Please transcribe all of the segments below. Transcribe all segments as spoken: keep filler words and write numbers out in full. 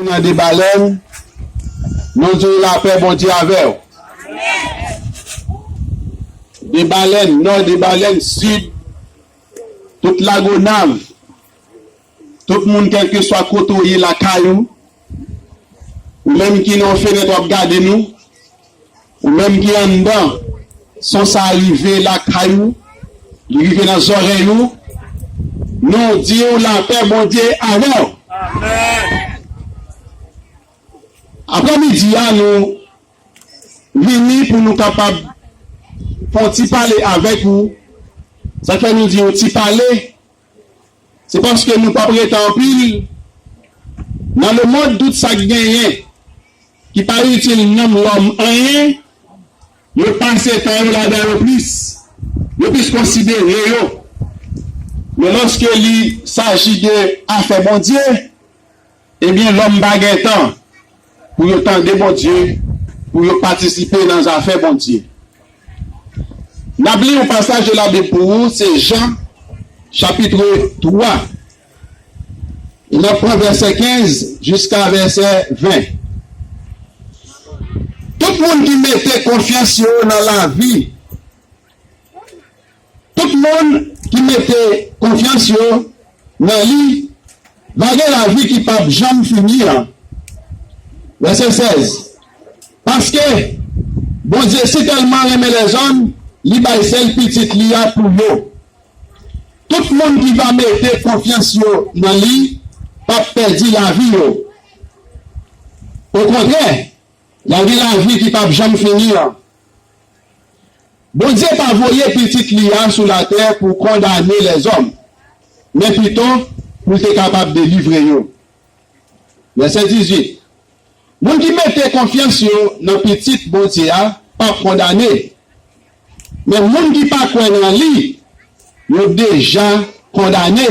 Nan Debalèn, nou di w lapè Bondye avè w. Debalèn Nò, Debalèn Sid, tout Lagonav, tout moun kèlkeswa kote w ye lakay ou, ou menm ki nan yon fenèt w ap gade nou, ou menm ki anndan, son sa a rive lakay ou, li rive nan zòrèy ou, nou di w lapè Bondye avè w. Aprèmidi a, nou vini pou nou kapab fè yon ti pale avèk ou. Sa k fè nou di yon ti pale, se paske nou p ap rete anpil. Nan lemonn, tout sa k genyen ki pa itil nanm lòm anyen, yo pase tan yo ladan yo plis, yo plis konsidere yo. Men lòske li saji de afè Bondye, ebyen, lòm pa gen tan pou yo tande Bondye, pou yo patisipe nan zafè Bondye. N ap li yon pasaj de Labib pou ou, se Jan, chapit twa. E n ap pran vèsè kenz jiska vèsè ven. Tout moun ki mete konfyans yo nan lavi, tout moun ki mete konfyans yo nan li, va gen lavi ki p ap janm fini an. Vèsè sèz. Paske Bondye sitèlman renmen lèzòm, li bay sèl Pitit li a pou yo. Tout moun ki va mete konfyans yo nan li p ap pèdi lavi yo. Okontrè, y a gen lavi ki p ap janm fini an. Bondye pa voye Pitit li a sou latè pou kondane lèzòm, men pito pou l te kapab delivre yo. Vèsè dizuit. Moun ki mete konfyans yo nan Pitit Bondye a p ap kondane. Men moun ki pa kwè nan li, yo deja kondane,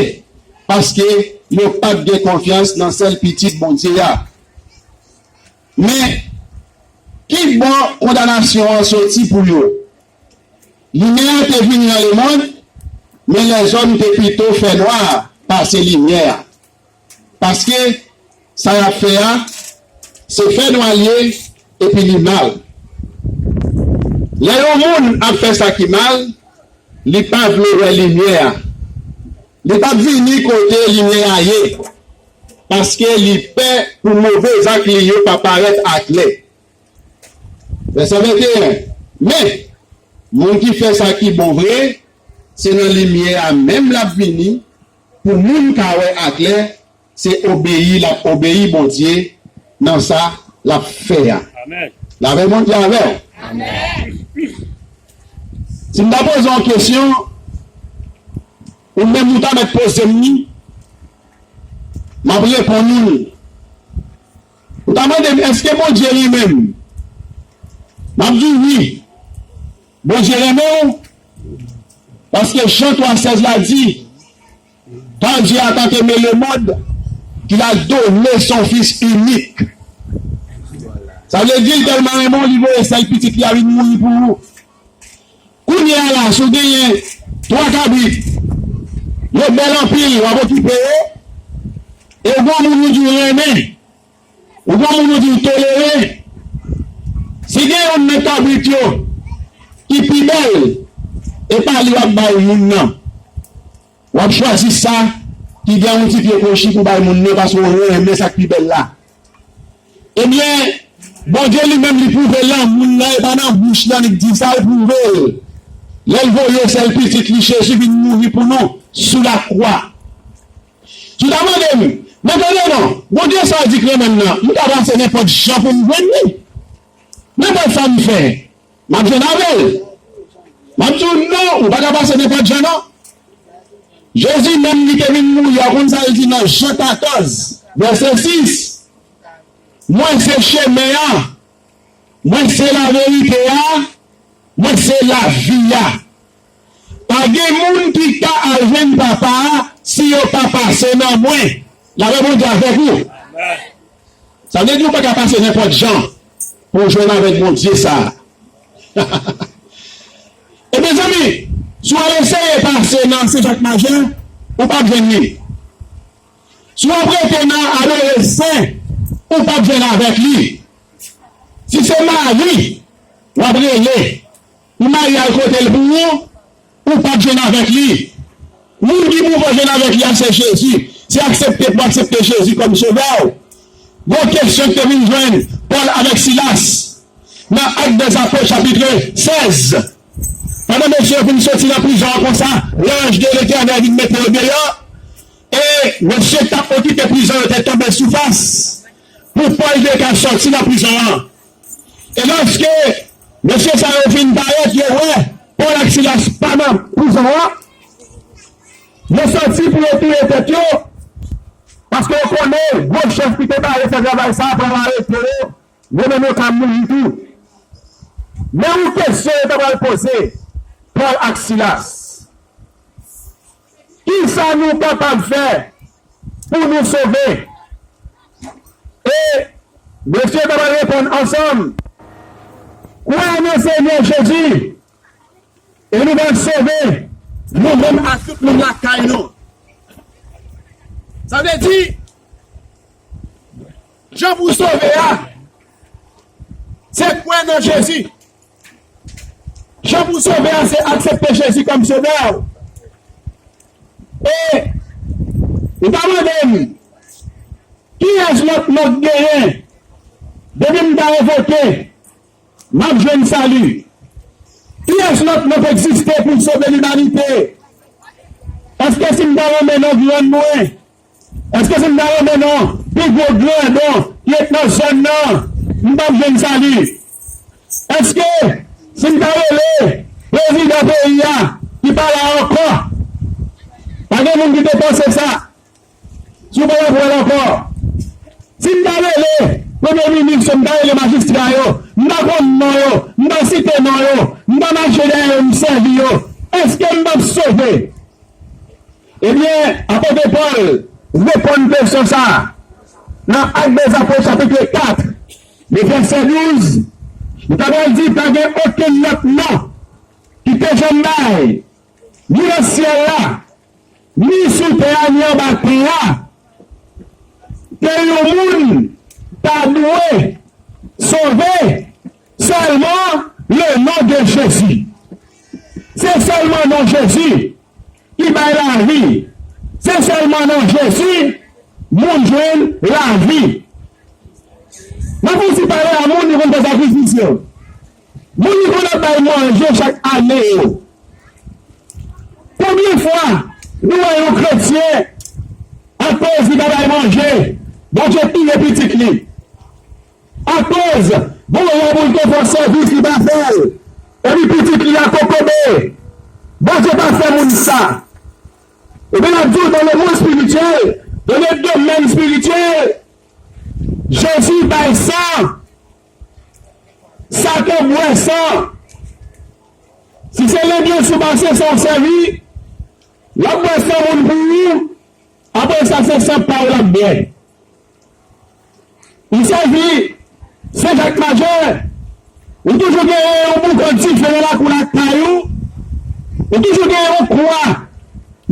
paske yo pa t gen konfyans nan sèl Pitit Bondye a. Men, ki bò kondanasyon an soti pou yo? Limyè a te vini nan lemonn, men lèzòm te pito fènwa pase limyè a. Paske sa y ap fè a, se fènwa l ye, epi li mal. Lè yon moun ap fè sa ki mal, li pa vle wè limyè a. Li p ap vini kote limyè a ye, paske li pè pou move zak li yo pa parèt aklè. Vèsè venteyen. Men, moun ki fè sa ki bon vre, se nan limyè a menm l ap vini, pou moun ka wè aklè, se obeyi l ap obeyi Bondye nan sa l ap fè a. Amèn. Lapè Bondye avè w. Amèn. Si m ta poze w yon kesyon, ou menm ou ta mèt poze m li, m ap reponn ou l. Ou ta mande m, èske Bondye renmen m? M ap di w wi. Bondye renmen w. Paske Jan twa sèz la di, Car Dieu a tant aimé le monde, qu'il a donné son Fils unique. Sa vle di, l tèlman renmen w, li voye sèl pitit li a vin mouri pou ou. Kounye a la, si w genyen twa kabrit, yo bèl anpil, w ap okipe yo, e w gen yon moun ou di w renmen, ou gen yon moun ou di w tolere, si gen youn nan kabrit yo ki pi bèl, e pa li w ap bay moun nan. W ap chwazi sa ki gen yon ti pye kwochi pou bay moun nan, paske w renmen sa k pi bèl la. Ebyen, Bondye li menm li pwouve lanmou l lan, e pa nan bouch li annik di sa, l pwouve l lè l voye sèl pitit li Jezi vin mouri pou nou sou lakwa. Si w ta mande m, men tande non, Bondye sa w di k renmen m nan, m ka pase nenpòt jan pou m jwenn li. Nenpòt sa m fè, m ap jwenn avè l. M ap di w non, ou pa ka pase nenpòt jan non. Jezi menm li te vin mouri a, ou konn sa l di nan Jan katòz, vèsè sis? Mwen se chemen an, mwen se laverite a, mwen se lavi a. Pa gen moun ki ka al jwenn Papa a si yo pa pase nan mwen. Lapè Bondye avèk ou. Sa vle di ou pa ka pase nenpòt jan pou w jwenn avèk Bondye sa a. E mezanmi, si w al eseye pase nan Sen Jak Majè, ou p ap jwenn li. Si w ap rete nan adore sen, ou p ap jwenn avèk li. Si se mari w ap rele pou mari al kote l pou ou, ou p ap jwenn avèk li. Moun ki pou w jwenn avèk li a se Jezi. Se aksepte pou aksepte Jezi kòm Sovè w. Gwo kesyon ki te vin jwenn Pòl avèk Silas nan Actes des Apôtres, chapitre seize. Pandan mesye yo fin soti nan prizon an konsa, lanj de Letènèl vin mete yo deyò. E mesye k t ap okipe prizon yo te tonbe sou fas pou Pòl te ka sòti nan prizon an. E lòske mesye sa yo fin parèt, yo wè Pòl ak Silas pa nan prizon an, yo sòti pou yo touye tèt yo, paske yo konnen gwo chèf ki te ba yo fè travay sa a pral arete yo, yo menm yo ka mouri tou. Men yon kesyon yo ta pral poze Pòl ak Silas. Kisa nou kapab fè pou nou sove? E mesye ta pral reponn ansanm, kwè nan Senyè Jezi, e nou pral sove, nou menm ak tout moun lakay nou. Sa vle di, jan pou w sove a, se kwè nan Jezi. Jan pou w sove a, se aksepte Jezi kòm Sovè w. E ou ta mande m, kiyès lòt non k genyen? Depi m ta envoke, m ap jwenn sali. Kiyès lòt non k egziste pou sove limanite? Èske si m ta nonmen non grann mwen, èske si m ta nonmen non pi gwo grandon ki ret nan zòn nan, m p ap jwenn sali? Èske si m ta rele prezidan peyi a ki pa la ankò, pa gen moun ki te panse sa? Si w pa t ap wè l ankò. Si m ta rele premye minis yo, m ta rele majistra yo, m ta konn non yo, m ta site non yo, m ta mache dèyè yo, m sèvi yo, èske m p ap sove? Ebyen, apot Pòl reponn kesyon sa a nan Actes des Apôtres, chapitre quatre, le verset douze. Li ta pral di, pa gen okenn lòt non ki te janm bay, ni nan syèl la, ni sou tè a, ni anba tè a, ke yon moun ta dwe sove, sèlman le non de Jezi. Se sèlman non Jezi ki bay lavi. Se sèlman nan Jezi moun jwenn lavi. Nan fouti pale a moun ki konn fè sakrifis yo. Moun ki konn ap bay manje chak ane yo. Konbyen fwa nou wè yon kretyen, akoz li pa bay manje, Bondye touye pitit li? Akoz, bon, yon moun te fè sèvis, li pa fè l. Epi pitit li a kokobe. Bondye pa fè moun sa. Ebyen, l ap di w, dans le monde spirituel, dans le domaine spirituel, Jezi bay san. Sa k ap bwè san. Si se lendyen sou pase sa w sèvi, l ap bwè san moun pou ou. Apre sa, se san pa w l ap bwè. Ou sèvi Sen Jak Majè, ou toujou genyen yon bouton dife nan lakou lakay ou, ou toujou genyen yon kwa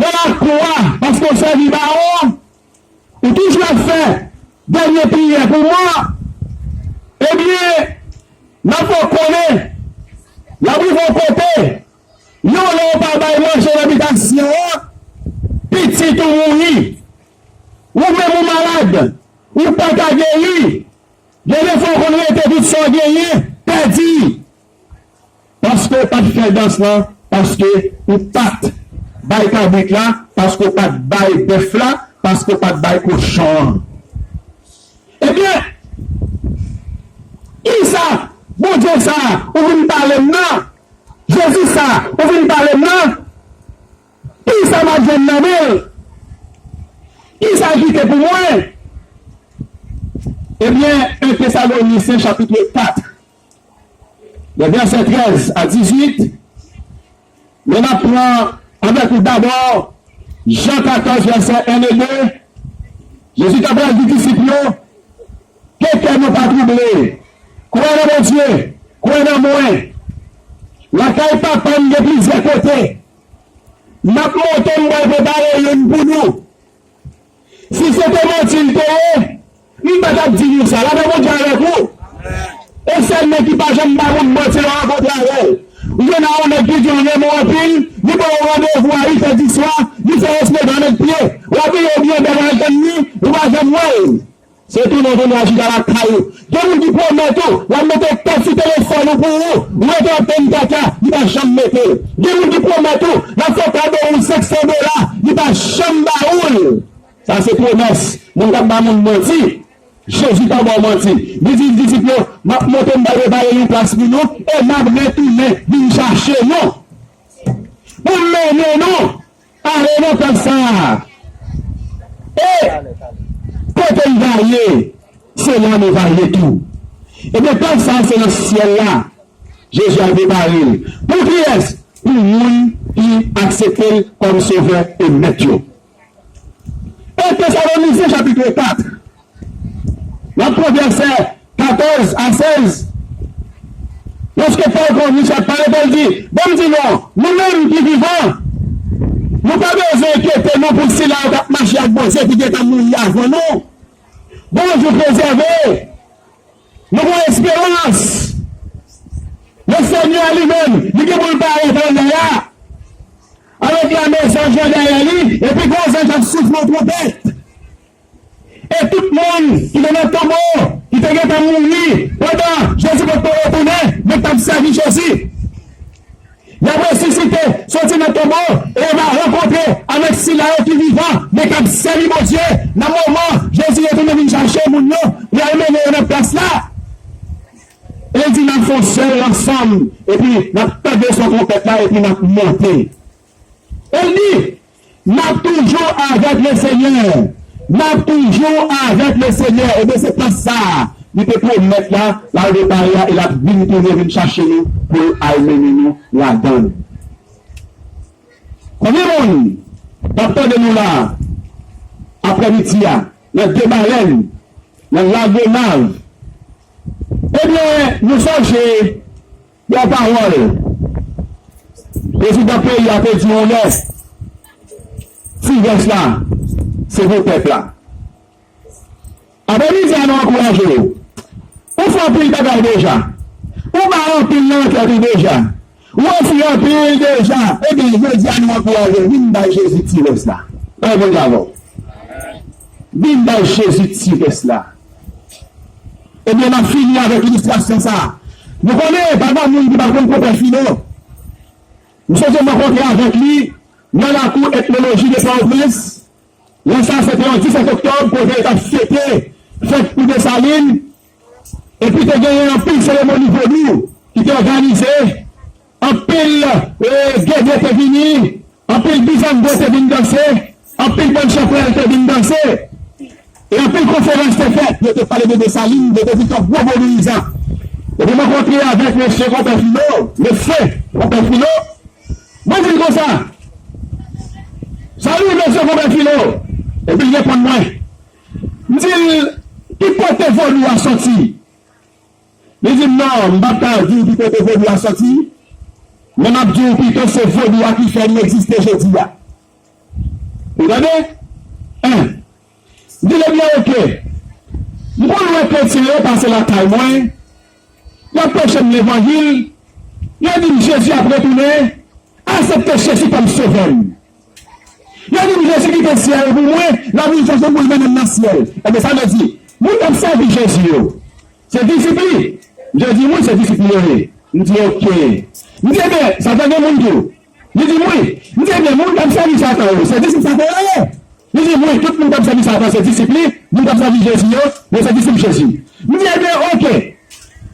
nan lakou a, paske w sèvi bawon, ou toujou ap fè dènye priyè pou mò, ebyen, n ap fè w konnen, l ap rive yon kote, yon lè w pa bay manje nan bitasyon an, pitit ou mouri. Ou menm ou malad, ou pa ka geri. Gen de fwa w konn rete tout sa w genyen pèdi. Paske w pa t fè dans lan, paske ou pa t bay kabrit la, paske w pa t bay bèf la, paske w pa t bay kochon an. Ebyen, kisa Bondye sa a ou vin pale m nan? Jezi sa a ou vin pale m nan? Kisa m ap jwenn nan men l? Kisa l kite pou mwen? Ebyen, un Thessaloniciens chapitre quatre, les versets treize à dix-huit, men n ap pran avèk ou dabò Jan katòz, vèsè en e de. Jezi t ap pral di disip yo, ke kè nou pa twouble. Kwè nan Bondye, kwè nan mwen. Lakay Papa m gen plizyè kote. M ap monte, m pral prepare youn pou nou. Si se te manti l te ye, M pa t ap di nou sa, lapè Bondye avèk ou. E sèl nèg ki pa janm ba moun manti lè w rankontre avè l. Ou jwenn a yon nèg ki di w renmen w anpil, li ba w randevou a uit è di swa, li fè w espre nan nèg pye. W abiye w byen bèl, w al tann li, ou pa janm wè l. Se tounen w tounen al chita lakay ou. Gen moun ki pwomèt ou, l ap mete tèt sou telefòn ou pou ou, ou rete ap tann tèt la, li pa janm mete l. Gen moun ki pwomèt ou, l ap fè kado ou senk san dola, li pa janm ba ou l. Sa se pwomès. Moun k ap ba moun manti. Jezi pa ba w manti. Li di disip yo, "M ap monte, m pral prepare yon plas pou nou, e m ap retounen vin chache nou." Pou m mennen nou ale nan plas sa a. E kote l va ye, se la nou va ye tou. Ebyen, plas sa a se nan syèl la. Jezi al prepare l. Pou kiyès? Pou moun ki aksepte l kòm Sovè e Mèt yo. En Tesalonizen chapit kat, n ap pran vèsè katòz a sèz. Lòske Pòl konn Richard pale, Pòl di, "Ban m di nou, nou menm ki vivan, nou pa bezwen enkyete nou pou sila yo k ap mache ak Bondye ki gentan mouri avan nou. Bondye prezève." Nou gen esperans. Lesenyè li menm, li gen pou l parèt anndan a, avèk lame zanj nan dèyè li, epi gwo zanj ap soufle yon twonpèt. E tout moun ki te nan tonbo, ki te gentan mouri pandan Jezi potko retounen, men k t ap sèvi Jezi. Y ap resisite, soti nan tonbo, e yo va rankontre avèk sila yo ki vivan, men k ap sèvi Bondye nan moman Jezi retounen vin chache moun yo, pou y al mennen yo nan plas la. E l di, "N ap fè yon sèl ansanm, epi n ap tande son twonpèt la, epi n ap monte." E l di, "N ap toujou avèk Lesenyè. N ap toujou avèk Lesenyè." Ebyen, se plas sa a li te pwomèt la, l al prepare a, e l ap vin tounen vin chache nou pou l al mennen nou ladan l. Konbyen moun k ap tande nou la, aprèmidi a, nan Debalèn, nan Lagonav? Ebyen, nou sonje yon pawòl prezidan peyi a te di yon lè, ti vès la, se pou pèp la. Aprèmidi a, nou ankouraje w. Ou fè anpil bagay deja. Ou bay anpil nan kè ou deja. Ou ofri anpil deja. Ebyen, jodi a, nou ankouraje w. Vin bay Jezi ti vès la. Bay Bondye avè w. Vin bay Jezi ti vès la. Ebyen, n ap fini avèk ilistrasyon sa a. Nou konnen, pa gen moun ki pa konn Konpè Filo. M sonje m rankontre avèk li nan lakou etnoloji de Pòtoprens. Lè sa a, se te yon disèt oktòb, kote yo t ap fete fèt pou Desalin. Epi te genyen anpil seremoni vodou ki te òganize. Anpil, e, gede te vini, anpil bizango te vin danse, anpil bann chanpwèl te vin danse, e anpil konferans te fèt. Yo te pale de Desalin, yo te di k ap gwo vodouyizan. Epi m rankontre avèk mesye Konpè Filo, mesye Konpè Filo. Mwen di l konsa, "Salut, mesye Konpè Filo." Epi l reponn mwen. M di l, "Ki kote vodou a soti?" Li di m, "Non, m p ap ka di w ki kote vodou a soti, men m ap di w pito se vodou a ki fè n egziste jodi a." Ou tande? En. M di l, "Ebyen, oke." M konn wè kretyen yo pase lakay mwen, y ap preche m levanjil, yo di m Jezi ap retounen, aksepte Jezi kòm sovè m. Yo di m Jezi kite syèl pou mwen, l ap vin chache m pou l mennen m nan syèl. Ebyen, sa vle di, moun k ap sèvi Jezi yo, se disip li? Misye di, "Wi, se disip li yo ye." M di, "Oke." M di, "Ebyen, Satan gen moun tou?" Li di m, "Wi." M di, "Ebyen, moun k ap sèvi Satan yo, se disip Satan yo ye?" Li di m, "Wi, tout moun k ap sèvi Satan, se disip li. Moun k ap sèvi Jezi yo, yo se disip Jezi." M di, "Ebyen, oke.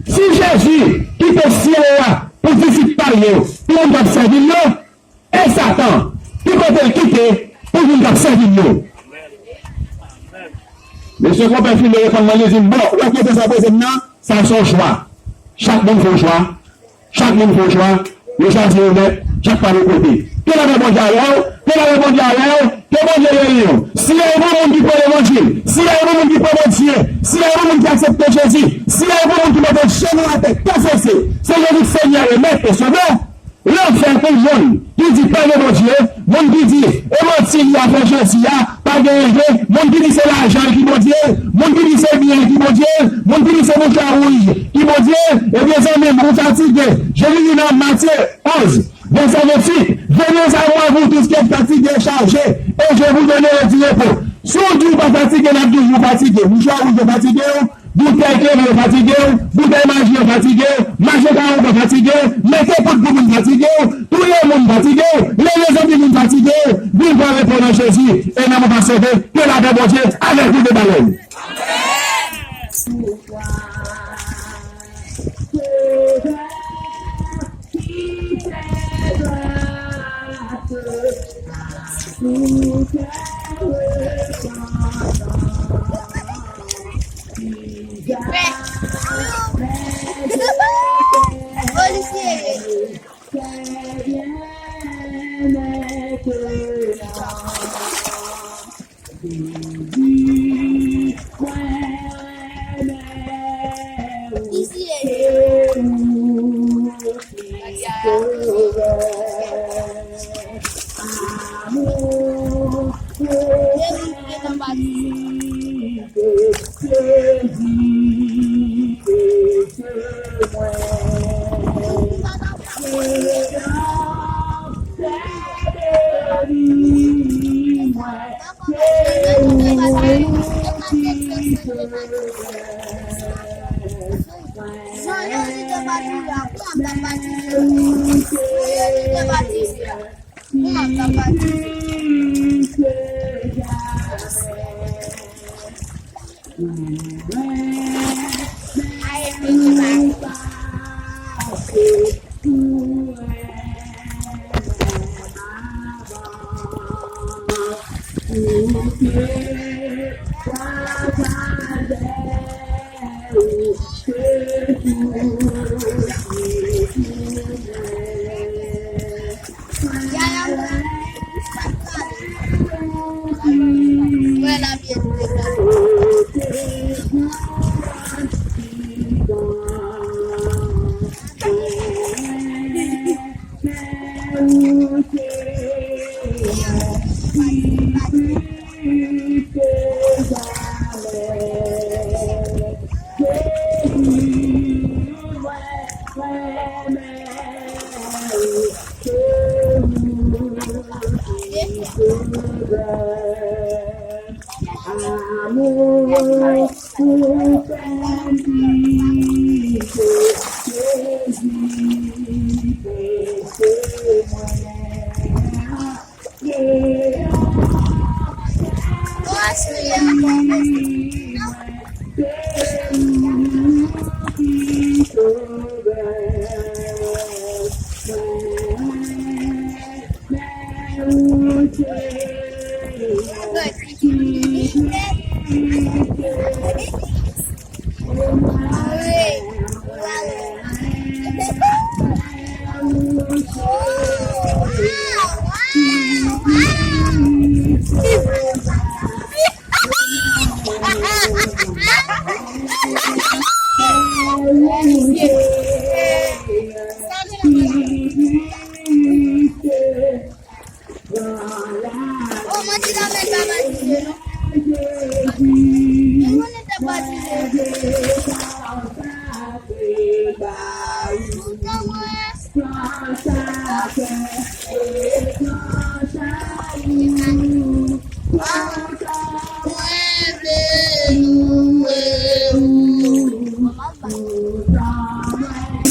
Si Jezi kite syèl la pou disip pa l yo, pou moun k ap sèvi l yo, e Satan, ki kote l kite pou moun k ap sèvi l yo?" Mesye Konpè Filo reponn mwen, li di m, "Bon, ou wè kesyon sa w poze m nan, sa se yon chwa. Chak moun fè yon chwa. Chak moun fè yon chwa. Yo chwazi yon mèt, chak pa yon kote. Ke lapè Bondye avè w, ke lapè Bondye avè w, ke Bondye beni w. Siya e pou moun ki kwè levanjil, siya e pou moun ki kwè Bondye, siya e pou moun ki aksepte Jezi, siya e pou moun ki mete jenou atè, konfese, se Jezi k Senyè e Mèt e Sovè." Lanfè pou moun ki di pa gen Bondye, moun ki di evanjil yo avèk Jezi a, pa gen enje, moun ki di se lajan l ki Bondye l, moun ki di se byen l ki Bondye l, moun ki di se mouchwa wouj ki Bondye l, ebyen, zanmi m, ou fatige. Jezi di nan Matye onz, vèsè venntuit, venez à moi, vous tous qui êtes fatigués et chargés, et je vous donnerai du repos. Si w di w pa fatige, l ap di w ou fatige. Mouchwa wouj yo fatige w, boutèy kleren fatige w, boutèy maji yo fatige w, mache kawou yo fatige w, mete poud pou moun fatige w, touye moun fatige w, leve zanmi moun fatige w, vin pran repo nan Jezi, e nanm ou pa sove, ke lapè Bondye avèk ou de balèn.